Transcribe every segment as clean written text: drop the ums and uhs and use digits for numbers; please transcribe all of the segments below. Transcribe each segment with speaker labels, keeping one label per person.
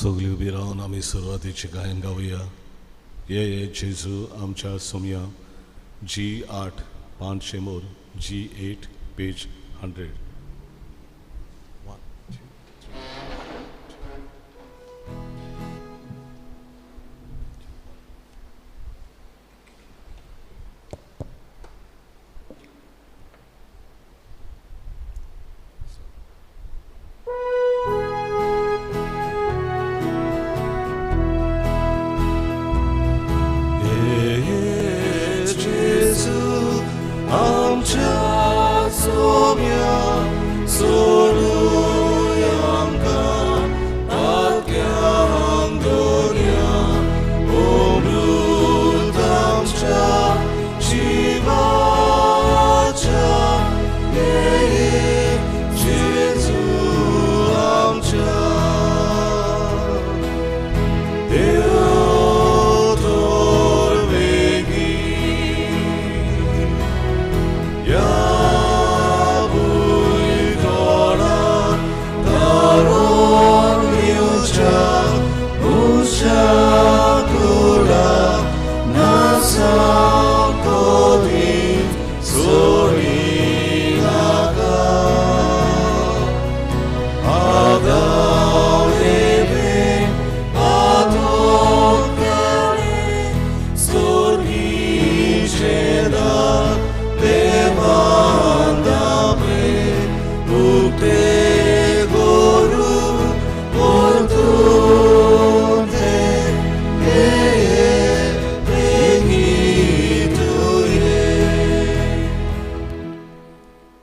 Speaker 1: सगळी उबी रावन आमी सुरवातीचें गायन गावया. ये ये जेजू आमच्या सोमया, जी 8 500, जी 8 पेज 100. 1 2 3.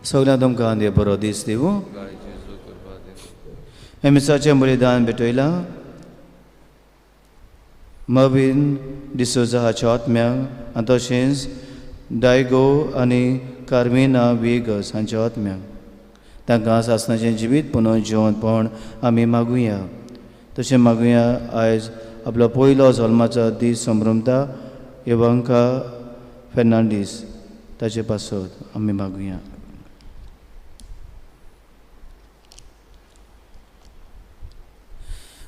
Speaker 2: सगळ्या तुमकां देव बरो दीस दिवं. हें मिसाचें बलिदान भेटयलां मवीन डिसोजा हाच्या आत्म्याक आनी तशेंच डायगो आनी कार्मिना वेगस हांच्या आत्म्याक. तांकां सासणाचें जिवीत पुनः जिवंतपण आमी मागुया. तशें मागुया आयज आपलो पयलो जल्माचो दीस संभ्रमता इवांका फेर्नांडीस ताचे पासत आमी मागुया.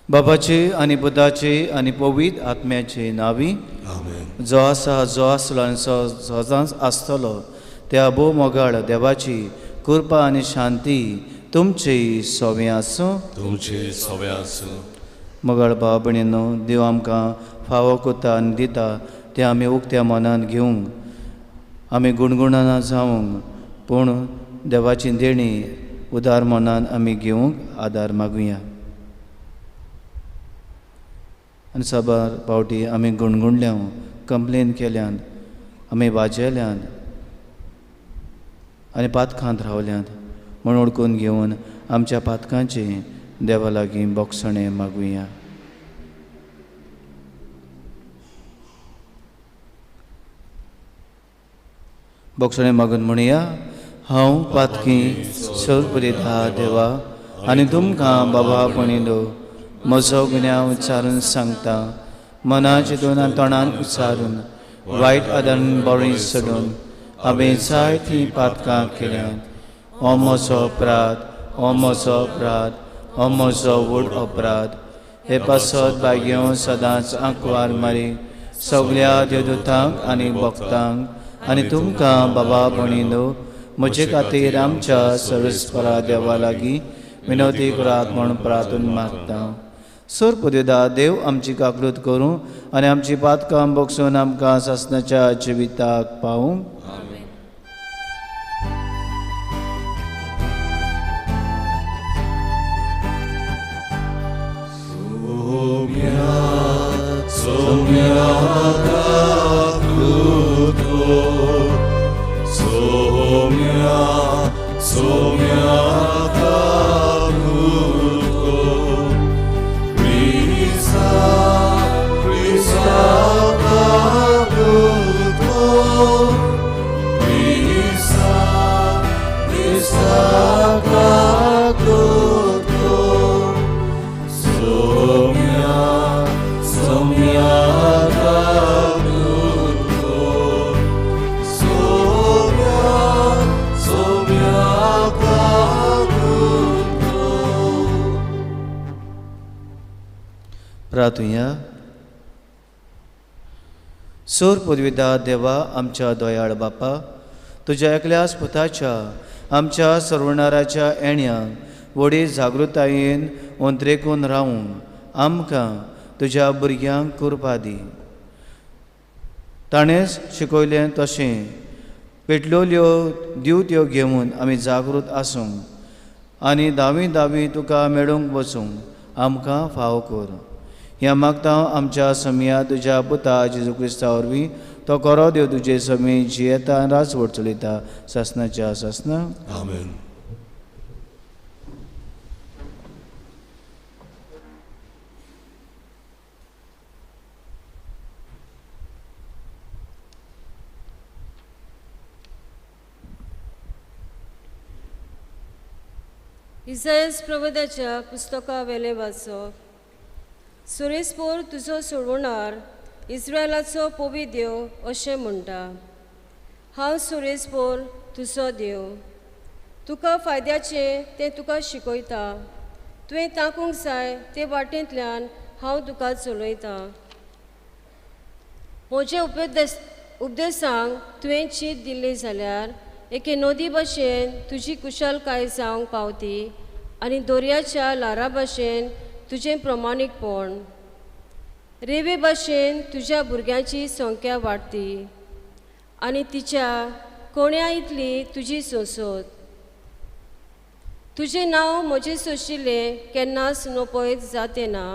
Speaker 2: बाबाचे आनी पुताचे आनी पवित्र आत्म्याचे नांवी, जो आसा जो आसलो आनी सदांच आसतलो त्या भोव मोगाळ देवाची कृपा आनी शांती तुमची सवे आसूं.
Speaker 1: तुमची सवे आसूं.
Speaker 2: मोगाळ भाव भयणींनो, देव आमकां फावो करता आनी दिता तें आमी उक्त्या मनान घेवंक, आमी गुणगुणना जावंक, पूण देवाची देणी उदार मनान आमी घेवंक आदार मागुया. आनी साबार पावटी आमी गुणगुणल्या, कंप्लेन केल्यान, आमी वाजेल्यान आनी पातकांत रावल्यात म्हूण ओळखून घेवन आमच्या पातकांची देवा लागीं बोगसणें मागुया. बोगसणें मागून म्हणया, हांव पातकी सोरपुरिता देवा आनी तुमकां बाबा पणिलो म्हजो गुन्यांव उच्चारून सांगता. मना चिंतून आनी तोंडान उच्चारून वायट आदारान बरी सोडून हांवें जायतीं पातकां केल्यांत. हो म्हजो अपराध, हो म्हजो अपराध, हो म्हजो व्हड अपराध. हे पासत भाग्य सदांच आंकवार मारी सगल्या देवदूतांक आनी भक्तांक आनी तुमकां बाबा भणिलो म्हजे खातीर आमच्या सर्वेस्परा देवा लागीं विनवती करात म्हूण प्रार्थून मागता. सोरपुदेदा देव आमची काकलूत करूं आनी आमची पातकां बगसून आमकां सासणाच्या जिविताक पावूं. प्रार्थुया. सोर पुदविदा देवा आमच्या दयाळ बापा, तुज्या एकल्याच पुताच्या आमच्या सर्वणाराच्या येण्यांक व्हडी जागृतायेन ओंत्रेकून रावूंक आमकां तुज्या भुरग्यांक कृपा दी. ताणेंच शिकयलें तशें पेटलोल्यो दिवत्यो घेवन आमी जागृत आसूंक आनी दावी दावी तुका मेळूंक वचूंक आमकां फाव कर. ह्या मागता आमच्या समया तुज्या पुता जेजू क्रिस्ता वरवीं तो करो देव तुजे समी जियेता आनी राजवट चलयता सासनाच्या सासना.
Speaker 1: आमेन.
Speaker 3: इसायास प्रबोधाच्या पुस्तका वेलें वाचप. सुरेसपोर तुजो सोडवणार इस्रायलाचो पवी देव अशें म्हणटा, हांव सुरेसपोर तुजो देव, तुका फायद्याचें तें तुका शिकयता, तुवें ताकूंक जाय ते वाटेंतल्यान हांव तुका चलयतां. म्हजे उपदेसांक तुवें चीत दिल्ली जाल्यार एके नदी भशेन तुजी कुशलकाय जावंक पावती आनी दर्याच्या ल्हारां भशेन तुजें प्रमाणीकपण. रेवे भशेन तुज्या भुरग्यांची संख्या वाडटी आनी तिच्या कोण्या इतली तुजी सोंसत. तुजें नांव म्हजें सोंशिल्लें केन्नाच नपयत जातें ना,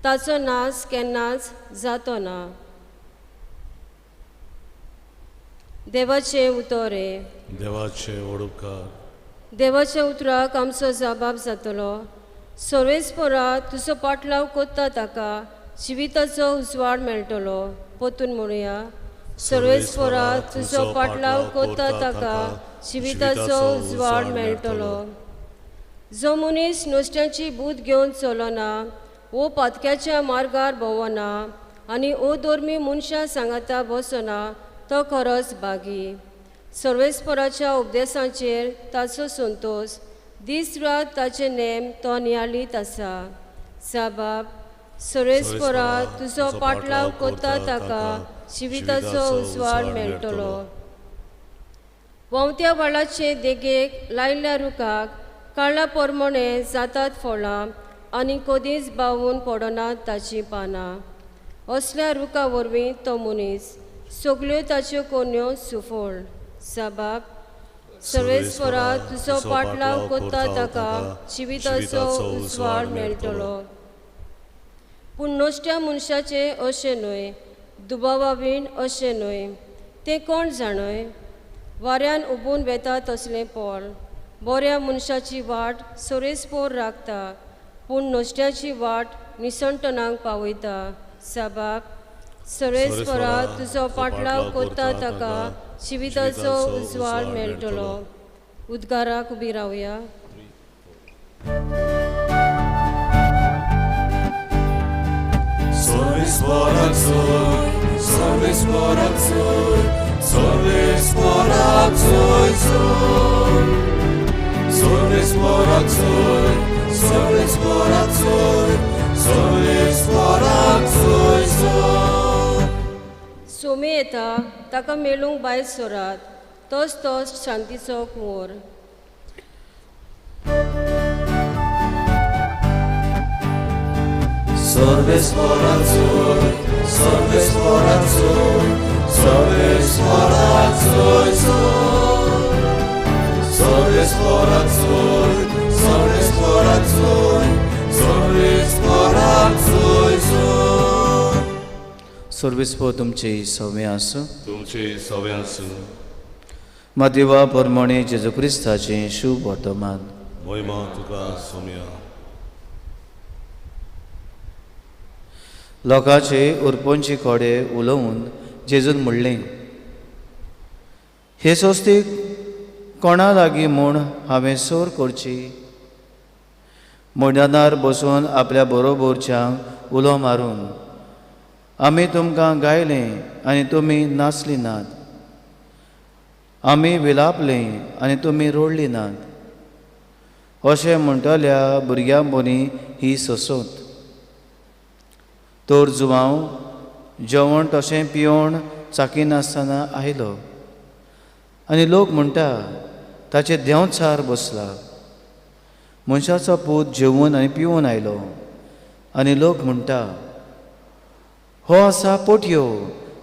Speaker 3: ताचो नाश केन्नाच जातो ना. देवाचें उतर हें.
Speaker 1: देवाचें वडुपकार.
Speaker 3: देवाच्या उतराक आमचो जबाब जातलो. सर्वेस्परा तुजो पाटलाव कोत्ता ताका जिविताचो उजवाड मेळटलो. पोतून म्हणुया, सर्वेस्परा तुजो पाटलाव कोत्ता ताका जिविताचो उजवाड मेळटलो. जो मनीस नुस्त्याची बूद घेवन चलना, वो पातक्याच्या मार्गार भोंवना आनी ओ धर्मी मनशां सांगाता बसना, तो खरोच भागी. सर्वेस्पराच्या उपदेसांचेर ताचो संतोश, दीस रात ताचे नेम तो नियाळीत आसा. साबाब, सर्वेस्परा तुजो पाटलाव कोत्ता ताका जिविताचो उजवाड मेळटलो. व्हांवत्या व्हाळाचे देगेक लायिल्ल्या रुखाक काळा परमणे जातात फळां आनी कदींच बावून पडनात ताचीं पानां. असल्या रुखा वरवीं तो मनीस सगल्यो ताच्यो कोन्यो सुफळ. साबाब, सर्वेस्परा तुजो पाटलाव कोत्ता ताका जिविताचो उजवाड मेळटलो. पूण नश्ट्या मनशाचें अशें न्हय, दुबावावीण अशें न्हय, तें कोण जाणय, वाऱ्यान उबून वेता तसलें पोल. बऱ्या मनशाची वाट सर्वेस्पोर राखता, पूण नश्ट्याची वाट निसणटणाक पावयता. साबाब, सर्वेस्परा तुजो पाटलाव कोत्ता ताका जिविताचो उजवाड मेळटलो. उद्गाराक उबी रावया. सोमी येता ताका मेळूंक भायर सरात, तोच तोच शांतीचो कुंवर.
Speaker 2: सर्वेस्पोर तुमचे सवे आसूं.
Speaker 1: तुमचे सवे आसूं.
Speaker 2: मादेवा परमणे जेजू क्रिस्ताचें शुभ वर्तमान.
Speaker 1: महिमा तुका सोम्या.
Speaker 2: लोकांचे उरपोंचे कोडे उलोवन जेजून म्हणलें, हे सोस्तीक कोणा लागीं म्हूण हांवें सोर करची? मैदानार बसून आपल्या बरोबरच्यांक उलो मारून, आमी तुमकां गायलें आनी तुमी नाचलीं नात, आमी विलापलीं आनी तुमी रोडलीं नात, अशें म्हणटल्या भुरग्यां बोनी ही सोंसत. तर जुवांव जेवण तशें पिवण चाकिनासतना आयलो आनी लोक म्हणटा ताचे देंवचार बसला. मनशाचो पूत जेवून आनी पिवन आयलो आनी लोक म्हणटा हो आसा पोटयो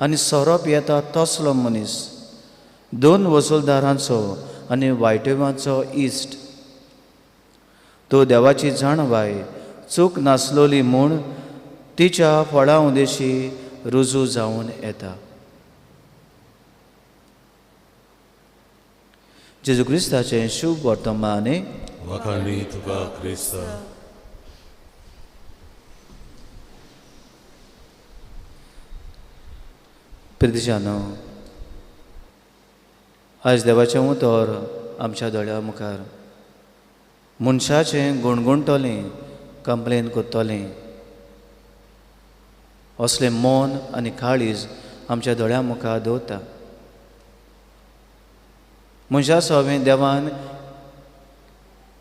Speaker 2: आनी सोरो पियेता तसलो मनीस, दोन वसुलदारांचो आनी वायटवांचो इश्ट. तो देवाची जाणवाय चूक नासलोली म्हूण तिच्या फळां उदेशी रुजू जावन येता. जेजू क्रिस्ताचें शुभ वर्तमान.
Speaker 1: वाखाणी तुका क्रिस्ता.
Speaker 2: प्रितीजानो, आयज देवाचें उतर आमच्या दोळ्या मुखार. मनशाचें गुणगुणटलें, कंप्लेन करतलें असलें मन आनी काळीज आमच्या दोळ्या मुखार दवरता. मनशा सवें देवान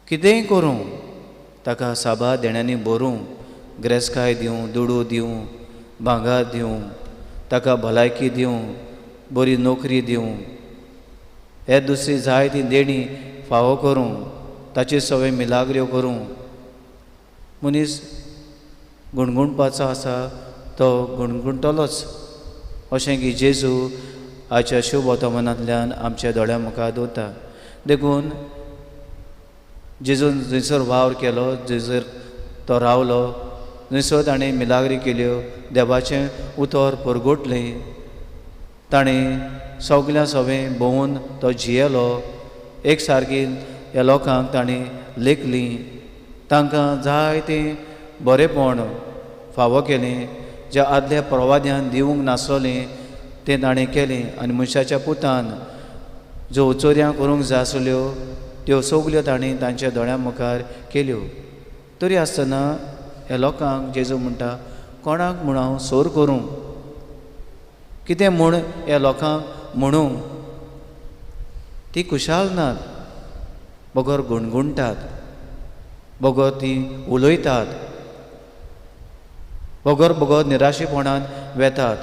Speaker 2: कितेंय करूं, ताका साबार देण्यांनी भरूं, ग्रेसकाय दिवं, दुडू दिवं, भांगर दिवं, ताका भलायकी दिवं, बरी नोकरी दिवं, हे दुसरी जाय ती देणी फावो करूं, ताचे सगळे मिलाग्र्यो करूं. मनीस गुणगुणपाचो आसा तो गुणगुणटलोच अशें की जेजू आयच्या शुभ वर्तमानांतल्यान आमच्या दोळ्या मुखार दवरता. देखून जेजून जंयसर वावर केलो, जंयसर तो रावलो, जंयसर ताणें मिलाग्री केल्यो, देवाचें उतर परगटलें, ताणें सगल्या सवें भोंवून तो जियेलो. एक सारकी ह्या लोकांक ताणें लेखलीं, तांकां जायतें बरेंपण फावो केलें, ज्या आदल्या प्रवाद्यान दिवंक नासलें तें ताणें केलें. आनी मनशाच्या पुतान ज्यो चोरयां करूंक जाय आसल्यो त्यो सगल्यो ताणें तांच्या दोळ्यां मुखार केल्यो. तरी आसतना ह्या लोकांक जेजू म्हणटा, कोणाक म्हूण हांव सोर करूं, कितें म्हूण ह्या लोकांक म्हणूं, ती खुशाल नात, बगर गुणगुणटात, बगर ती उलयतात, बगर बगर निराशेपणान वेतात.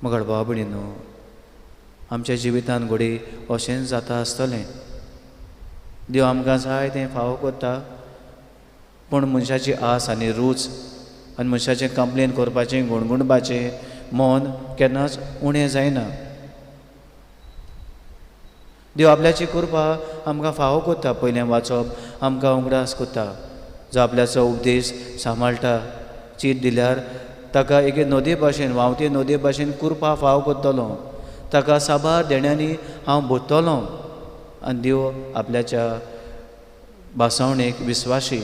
Speaker 2: मगर भाव भयणीनो, आमच्या जिवितान घडये अशेंच जाता आसतलें. देव आमकां जाय तें फावो करता, पूण मनशाची आस आनी रूच आनी मनशाचें कंप्लेन करपाचें, गुणगुणपाचें मन केन्नाच उणें जायना. देव आपल्याची कृपा आमकां फावो करता. पयलें वाचप आमकां उगडास करता, जो आपल्याचो उपदेश सांबाळटा, चीट दिल्यार ताका एके नदये भाशेन, व्हांवते नदये भाशेन कृपा फावो करतलो, ताका साबार देण्यांनी हांव भरतलो. आनी देव आपल्याच्या भासावणेक विस्वाशी.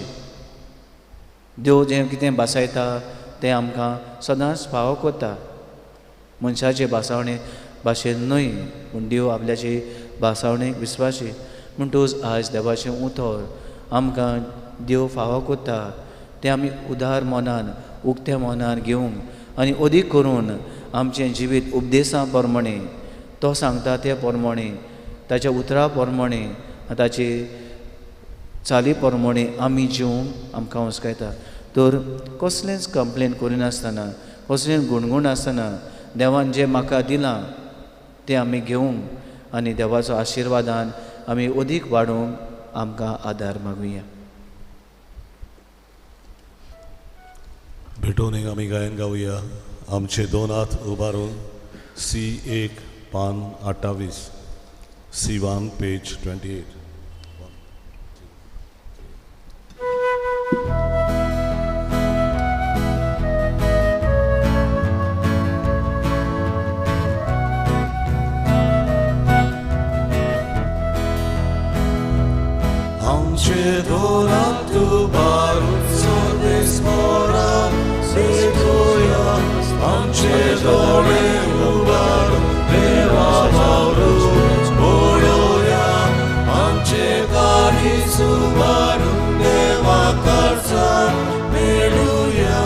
Speaker 2: देव जें कितें भासायता तें आमकां सदांच फावो करता. मनशाचे भासावणे भाशेन न्हय, पूण देव आपल्याची भासावणेक विस्वाशी. म्हणटकूच आयज देवाचें उतर आमकां देव फावो करता तें आमी उदार मनान, उक्त्या मनान घेवंक आनी अदीक करून आमचें जिवीत उपदेसा प्रमाणे, तो सांगता ते प्रमाणे, ताच्या उतरा प्रमाणे, ताची चाली प्रमाणे आमी जिवंक आमकां हुस्कायता. तर कसलेंच कंप्लेन करिनासतना, कसलेंच गुणगुण आसतना देवान जें म्हाका दिलां तें आमी घेवंक आनी देवाचो आशिर्वादान आमी अदीक वाडोवंक आमकां आदार मागुया.
Speaker 1: भेटोवन एक आमी गायन गावया. आमचे दोन हात उबारून सी 1 पान 28, सी 1 पेज 28. आमचे दोन हात उबारून सर्वेस्परा भेटोया, आमचे दोळे उबारून देवा वावरून पळोवया, आमचे काळीज उबारून देवा कडचान मेळुया,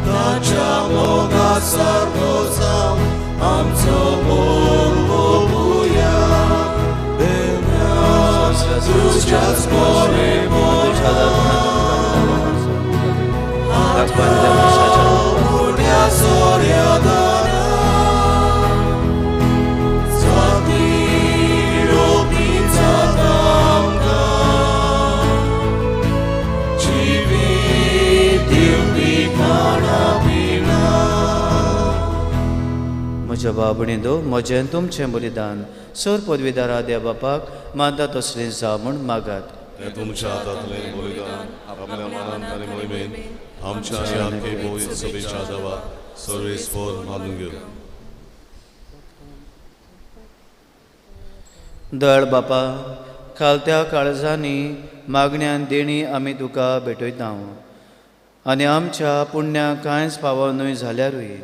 Speaker 1: ताच्या मोगा सारको जावन आमचो मोग मोगुया. देवा तुज्याच बरें
Speaker 2: दाखवान मनशाच्या
Speaker 1: मोठ्या सोऱ्या दारा जाती रोपी जाता आमकां जिवीत दिवपी खाणा पिणा.
Speaker 2: म्हज्या बाबणी दो म्हजें तुमचें बलिदान सोर पदवीदारा देव बापाक मानता तसलें जावं म्हूण मागात.
Speaker 1: तें तुमच्या हातांतलें बलिदान आपल्या मनान आनी मोहिमेन आमच्या आनी आमचे भोव सभेच्या देवा सर्वेस्पर मानून घेवं.
Speaker 2: दयाळ बापा, खालत्या काळजांनी मागण्यान देणी आमी तुका भेटयता आनी आमच्या पुण्याक कांयच फावो न्हय जाल्यारूय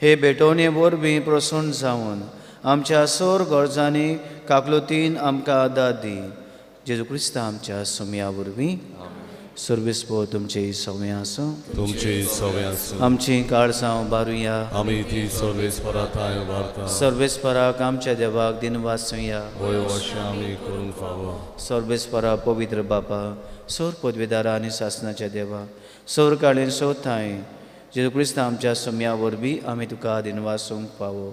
Speaker 2: हे भेटवणे वरवीं प्रसन्न जावन आमच्या सोर गरजांनी काकलुतीन आमकां आदार दी. जेजू क्रिस्ता आमच्या सोम्या वरवीं. सर्वेस्पर तुमचे सौम्य आसूं.
Speaker 1: तुमचे सगळे आसूं.
Speaker 2: आमची काळजां बारुया.
Speaker 1: आमी ती सर्वेस्परा थांय उबारता.
Speaker 2: सर्वेस्पराक आमच्या देवाक दिनवासुया.
Speaker 1: वय अशें आमी करूंक फावो.
Speaker 2: सर्वेस्परा पवित्र बापा, सोर पदवेदारा आनी सासनाच्या देवा, सोर काळीन सोद थांय जेजू क्रिस्ता आमच्या सोम्या वरवीं आमी तुका दिनवासूंक फावो.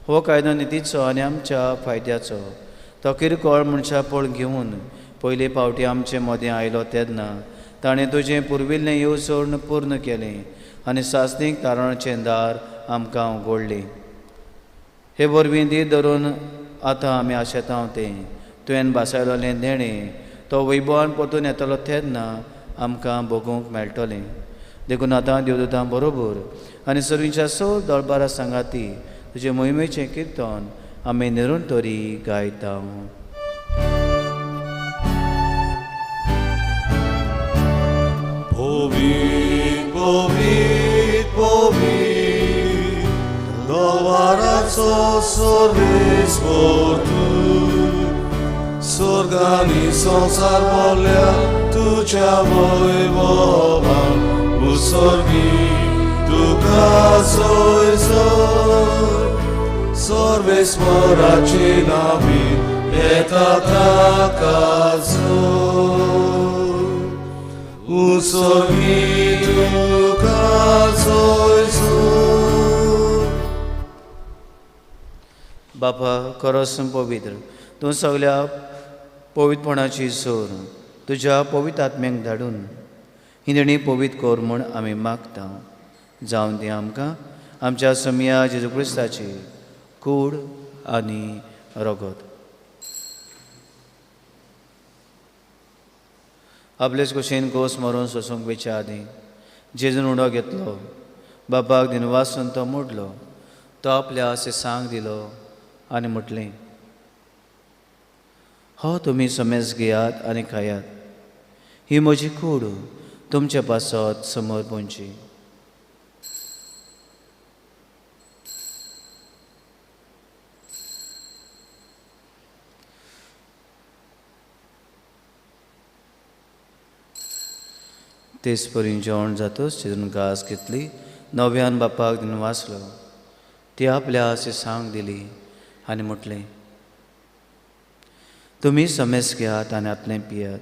Speaker 2: हो कायदो नितीचो आनी आमच्या फायद्याचो. तो किरकोळ मनशां पळ घेवन पयले फावटी आमचे मदें आयलो तेन्ना ताणें तुजें पुर्विल्लें येवजण पूर्ण केलें आनी सासणीक तारणाचें दार आमकां उगडलें. हे वरवीं धीर धरून आतां आमी आशेता तें तुवें भासायलोलें देणें तो वैभवान परतून येतलो तेन्ना आमकां भोगूंक मेळटलें. देखून आतां देवदूतां बरोबर आनी सर्वींच्या स दळबारा सांगाती तुजे मोहिमेचें किर्तन आमी निरंतरी गायता.
Speaker 1: पवीत पवीत पवीत दवाराचो सर्वेस्पर तूं, स्वर्गानी संवसार भरल्या तुज्या वैभवान. उत्सर्गी तुका जय जय, सर्वेस्पराचे नांवी येता ताका जय. उत्सर्गी तुका जय जय.
Speaker 2: बापा खरोच पवित्र तूं सगल्या पवित्रपणाची सोर तुज्या पवित्र आत्म्यांक धाडून ही देणी पवित्र कर म्हूण आमी मागता. जावन ती आमकां आमच्या सोमया जेजू क्रिस्ताची कूड आनी रगत. आपलेच कुशीन घोस मरून सोसूंक वेच्या आदीं जेजून उडो घेतलो, बापाक दिनवासून तो मोडलो, तो आपल्या सांग दिलो आनी म्हटलें, हो तुमी समेज घेयात आनी खायात, ही म्हजी कूड तुमचे पासत समर्पणची. तेच परी जेवण जातच जेजून घास घेतली, नव्यान बापाक दिनवासलो, ती आपल्या सांग दिली आनी म्हटलें, तुमी समेज घेयात आनी आपलें पियात,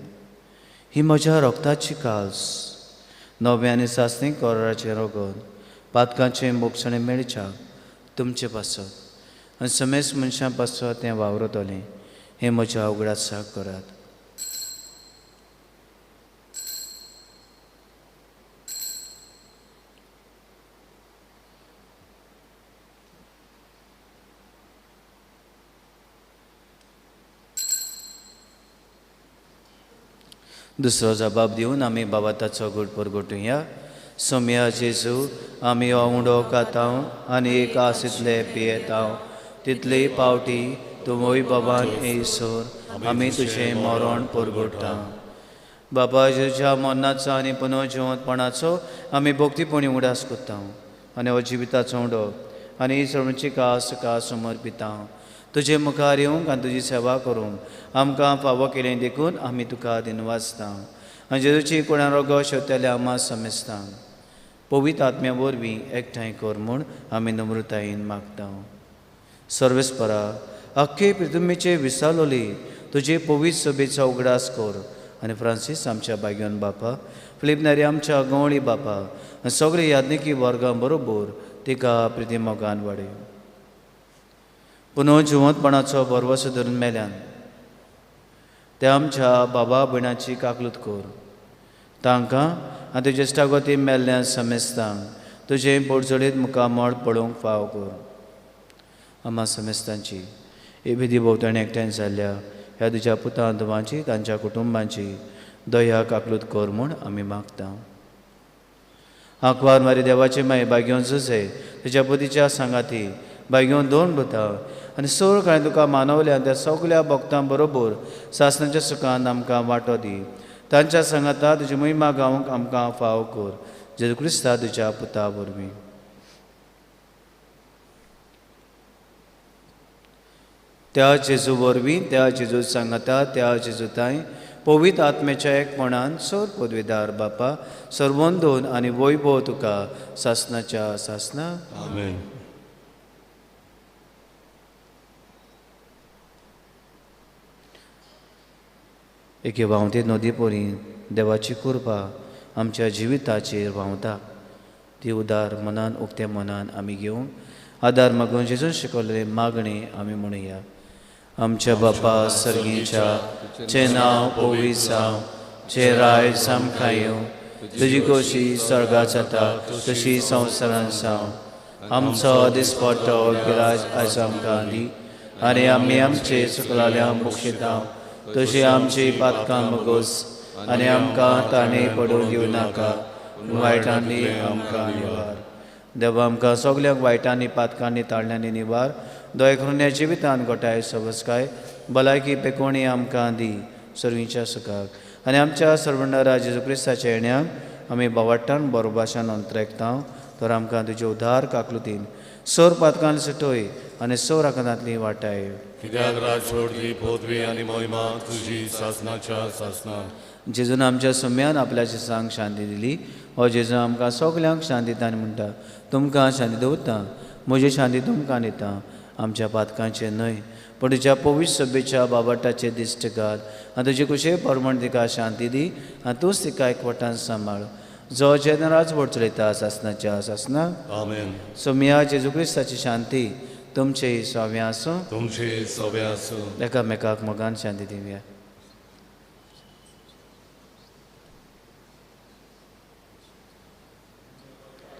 Speaker 2: ही म्हज्या रगताची कास, नव्या आनी सासणी कराराचें रगत, पातकांचें मोगसणें मेळच्या तुमचे पासत आनी समेज मनशां पासत तें वावरतलें, हें म्हज्या उगडासाक करात. दुसरो जबाब दिवन आमी बाबा ताचो गुड परगटुया. सोम्या जेजू, आमी हो उंडो खाताव आनी एक आसितले पियेताव, तितले पावटी तूं वय बाबान येयसर आमी तुजें मरण परगट्टा. बाबा जेजूच्या मरणाचो आनी पुनर्जिवंतपणाचो आमी भक्तीपणी उडास करता आनी हो जिविताचो उंडो आनी ही सर्वांची कास तुका समर्पिता. तुजे मुखार येवंक आनी तुजी सेवा करूंक आमकां फावो केलें देखून आमी तुका दिनवासता आनी जेजूची कोणा रोगो शेवतेल्या आमा समेस्ता पवित्र आत्म्या वरवीं एकठांय कर म्हूण आमी नम्रतायेन मागता. सर्वेस्परा, अख्खे पृथ्वीचे विसावलोली तुजे पवित्र सभेचो उगडास कर आनी फ्रांसीस आमच्या बाग्योन बापा, फिलीप नेरी आमच्या गवळी बापा आनी सगळे याज्ञिकी वर्गां बरोबर तिका प्रिती मोगान वाडय. पुनः जिवंतपणाचो भरवसो धरून मेल्यान त्या आमच्या बाबा भयणाची काकलूत कर. तांकां आनी तुजे इश्टागती मेल्ल्या समेस्तांक तुजें पोटजोडीत मुखामळ पळोवंक फाव कर. आमा समेस्तांची हे विधी भोंवतणी एकठांय जाल्ल्या ह्या तुज्या पुतां धुवांची तांच्या कुटुंबांची दया काकलूत कर म्हूण आमी मागता. आंकवार मारी देवाचे माय बागेवन जुजे तुज्या बुद्धीच्या सांगाती बागेवन दोन भुतां आनी सोर कांय तुका मानवल्या त्या सगल्या भक्तां बरोबर सासणाच्या सुखान आमकां वांटो दी. तांच्या सांगाता तुजी महिमा गावंक आमकां फाव कर. जेजू क्रिस्ता तुज्या पुता वरवीं. त्या जेजू वरवीं, त्या जेजू सांगाता, त्या जेजू तांय पवित्र आत्म्याच्या एकपणान सोर पदवीदार बापा सर्वंदोन आनी वैभव तुका सासणाच्या सासना.
Speaker 1: आमेन.
Speaker 2: एके व्हांवते नदी परी देवाची कृपा आमच्या जिविताचेर व्हांवता. ती उदार मनान उक्त्या मनान आमी घेवन आदार मागून जेजून शिकवलेले मागणी आमी म्हणुया. आमच्या बापा सर्गीच्या चे नांव पवित्र जावं, चे राय आमकां येवं, तुजी खोशी स्वर्गात जाता तशी संवसारांत जावं. आमचो दिसपट्टो गिराज आयज आमकां दी आनी आमी आमचे चुकलाल्या बक्षिता तशी आमची पातकां मगोस आनी आमकां ताणें पडून दिवं नाका, वायटांनी आमकां निवार. देवा आमकां सगल्यांक वायटांनी पातकांनी ताळण्यांनी निवार. दया करून ह्या जिवितान गोठाय सवसकाय भलायकी पेकोणी आमकां दी सर्वींच्या सुखाक आनी आमच्या सर्वंडारा जेजू क्रिस्ताच्या येण्याक आमी बावाट्टान बरो भाशान अंतरेकता. तर आमकां तुजे उदार काकलुतीन सोर पातकान सुटोय आनी सोर आकांतांतली वाटाय.
Speaker 1: कित्याक राजवटी पदवी आनी महिमा तुजी सासणाच्या सासना.
Speaker 2: जेजून आमच्या सुम्यान आपल्या जेजांक शांती दिली. हो जेजू आमकां सगल्यांक शांती दिता आनी म्हणटा, तुमकां शांती दवरता, म्हजी शांती तुमकां दिता. आमच्या पातकांचे न्हय पूण तुज्या पवित्र सभेच्या बाबाटाचे दिश्ट घाल आनी तुजे कुशे प्रमाण तिका शांती दी आनी तूंच तिका एकवटान सांबाळ. जो जेन्ना राजवट चलयता सासणाच्या सासना.
Speaker 1: आमेन.
Speaker 2: सोमिया जेजू क्रिस्ताची शांती तुमचे सव्या आसूं,
Speaker 1: तुमचे सव्या आसूं.
Speaker 2: एकामेकाक मोगान शांती दिवया.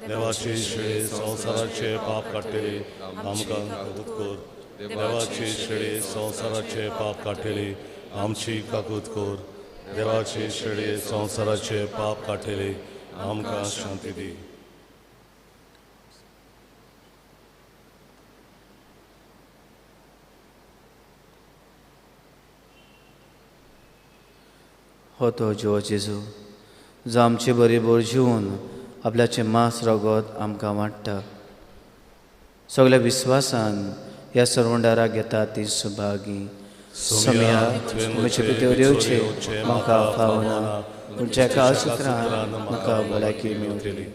Speaker 1: देवाचे शेळे संवसाराचे पाप काडटले आमकां काकूत कर. देवाचे शेळे संवसाराचे पाप काडटले आमची काकूत कर. देवाचे शेळे संवसाराचे पाप काडटले आमकां शांती दी.
Speaker 2: हो तो जिवो जेजू जो आमचे बरोबर जिवन आपल्याचें मांस रगत आमकां वांट्टा. सगल्या विस्वासान ह्या सर्वंडाराक घेता ती सुभागी. सोम्या म्हजे भितर येवचें म्हाका फावना, पूण एका सुत्रान म्हाका भलायकी मेळटली.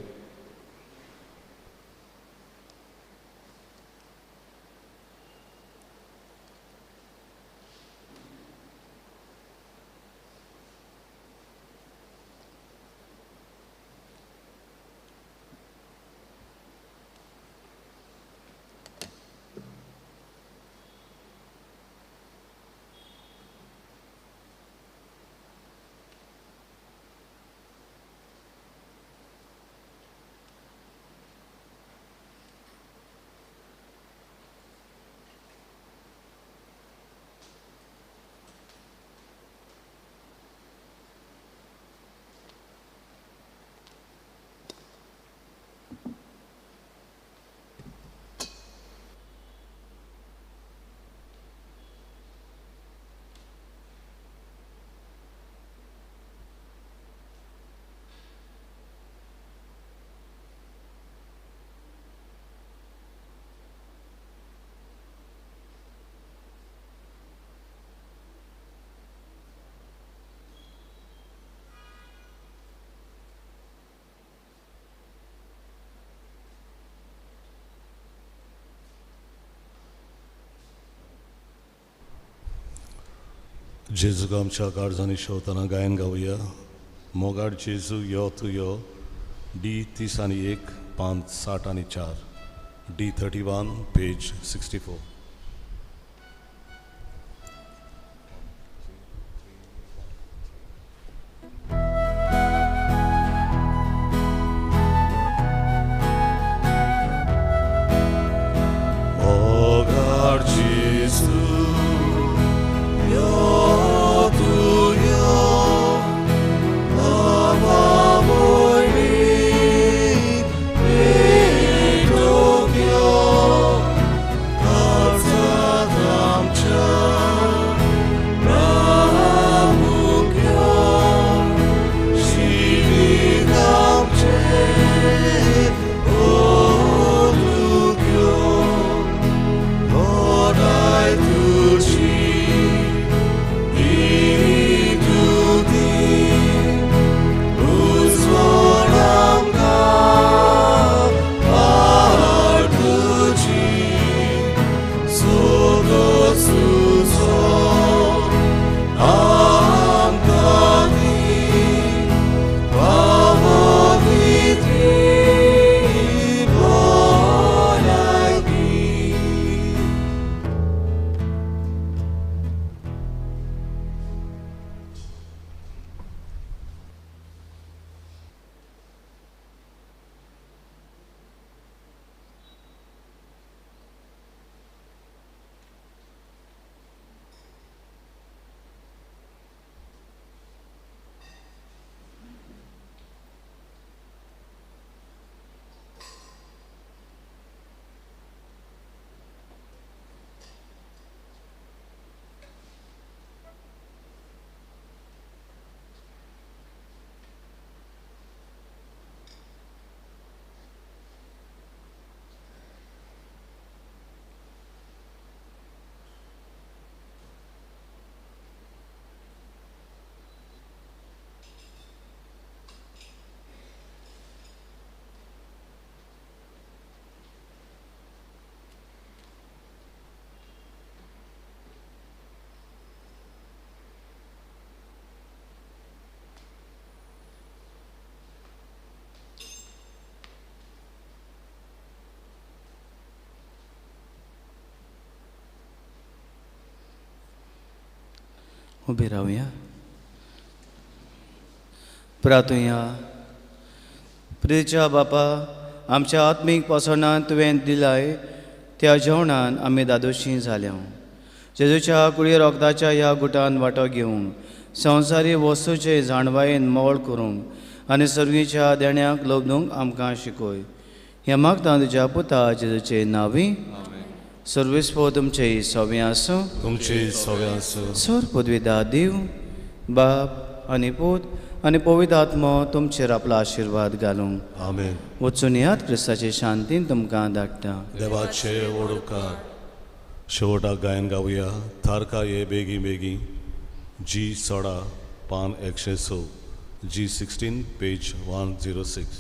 Speaker 1: जेजूक आमच्या काळजांनी शेवतना गायन गावया. मोगाड जेजू यो तूं यो, डी 31 5 64, डी 31 पेज 64. मोगाड जेजू यो तूं यो, बाबा भयणी भेटूंक यो, काळजांत आमच्या रावूंक यो, जिवीत आमचें ओतूंक यो, बराय तुजी
Speaker 2: उबे रावया. प्रार्थुया. प्रियच्या बापा, आमच्या आत्मीक पोसणान तुवें दिलाय त्या जेवणान आमी दादोशी जाल्या. जेजूच्या कुळी रोगदाच्या ह्या गुटान वांटो घेवन संवसारी वस्तूचे जाणवायेन मोळ करूंक आनी सर्गीच्या देण्याक लोबदूंक आमकां शिकय. हें मागता तुज्या पुता जेजूचे नांवी. सर्वेस्पो तुमचे सवे आसूं.
Speaker 1: तुमचे सवे आसूं.
Speaker 2: सर पदवीदा देव बाप आनी पूत आनी पवित्र आत्मो तुमचेर आपलो आशिर्वाद घालूंक.
Speaker 1: आमेन.
Speaker 2: वचून याद क्रिस्ताचे शांतीन तुमकां धाडटा.
Speaker 1: देवाचे ओडकार. शेवटाक गायन गावया. थारका ये बेगी बेगी, जी 16 पान 106, जी 16 पेज 106.